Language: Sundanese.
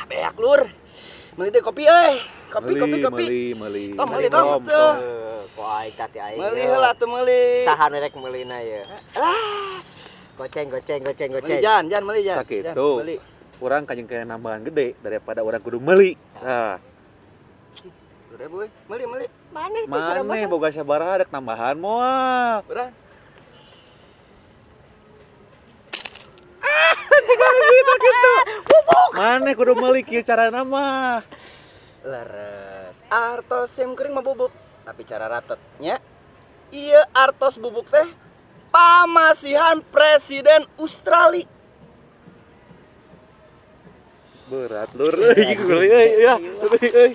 Beak lur. Meuli teh kopi euy. Kopi kopi kopi. Meuli, meuli. Tong meuli tong tuh. Ku aing tadi aing. Meuli heula tuh meuli. Saha nu rek meulina ye? Lah. Goceng goceng goceng Meuli goceng. jan, jan meuli jan. Sakitu. Jan, meuli. Urang kanjeng kaya nambahan gede daripada urang kudu meuli. Nah, 2000 euy. Meuli meuli. Maneh teh maneh boga sabaraha rek nambahan moal. Urang. Maneh kudu meuli kieu carana mah. Leres. Artos sim kuring mah bubuk, tapi cara ratetnya ieu artos bubuk teh pamasihan Presiden Australia. Berat lur euy, meuli euy ya. Euy.